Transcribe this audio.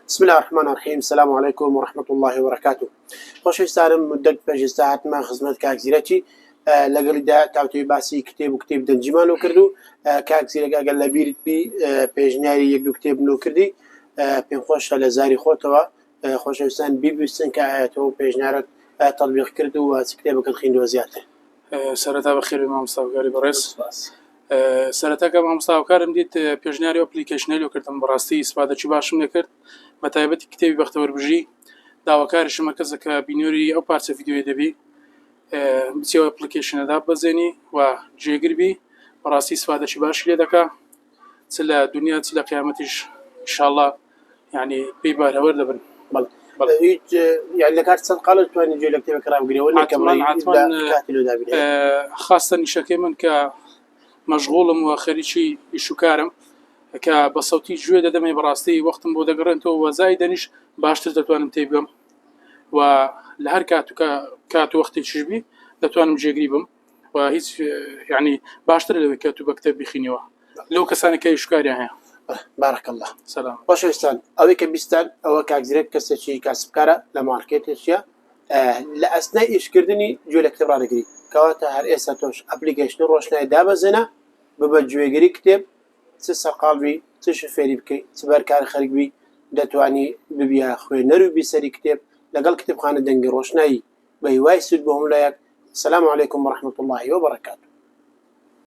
بسم اللە الرحمن الرحیم سلام علیکم و رحمة اللە و برکاته خۆشەویستانم مدەت پێش ئێستا هاتمە خزمەت کاک زیرەکی لەگەڵیدا تاوتوێی باسی کتێب و کتێب دەنگیمان لۆ کرد و کاک زیرەک ئەگەر لە بیرت بی پێشنیاری یەک دوو کتێب لۆ کردی پێم خۆشە لە زاری خۆتەوە خۆشەویستان بیبیستن کە ئایا تۆ پێشنیارت تەطبیق کرد و چ کتێبەکەت خوێندووە زیاتر. سەرەتا بەخێربێی مامۆستا هاوکاری بەڕێز. سپاس. سەرەتا کە مامۆستا هاوکارم دیت پێشنیاری ئەو application ەی لۆ کردم بەڕاستی ئیسفادەکی باشم لێ کرد بە تایبەتی کتێبی بەختەوەر بژی داواکاریشم هەر کەسە کە بینەری ئەو پارچە ڤیدیۆیە دەبی بچی ئەو application ە داببەزێنی و جێگر بی بەڕاستی ئیسفادەکی باشی لێ دەکا چ لە دنیا چ لە قیامەتیش ئیشاڵڵا یعنی پێی بەهرەوەر دەبن. بەڵێ بەڵێ هیچ یعنی لە کات چەند قاڵە توانی گوێ لە کتێبەکە ڕابگرێ وە نەکە حتما بڵێی حتما لە کاتی لۆ دابینێ خاستە نیشەکەی من کە مەشغوڵم و خەریکی ئیش و کارم کە بە سەوتی گوێ دەدەمێ بەڕاستی وەختم بۆ دەگەڕێنتەوە و زایدەنیش باشتر دەتوانم تێبگەم و لە هەر کات و کات و وەختێکیش بی دەتوانم جێگری بم و هیچ یعنی باشترە لەوەی کە تو بە کتێب بیخینیەوە لەو کەسانە کە ئیشکاریان هەیە. بارک اللە سلام. خۆشەویستان ئەوەی کە بیستان ئەوە کاک زیرەک کەسێکی کاسبکارە لە مارکێتێکیە لە ئەسنای ئیشکردنی گوێ لە کتێب ڕادەگری کەواتە هەر ئێستا تۆش application ی ڕۆشنای دابەزێنە ببە گوێگری کتێب چ سەرقاڵ بی چ شوفێری بکەی چ بەرکار خەریک بی دەتوانی ببیە خوێنەر و بیسەری کتێب لەگەڵ کتێبخانە دەنگی ڕۆشنایی بە هیوای سوود بۆ هەموو لایەک سلام علیکم ورحمة اللە وبرکاته.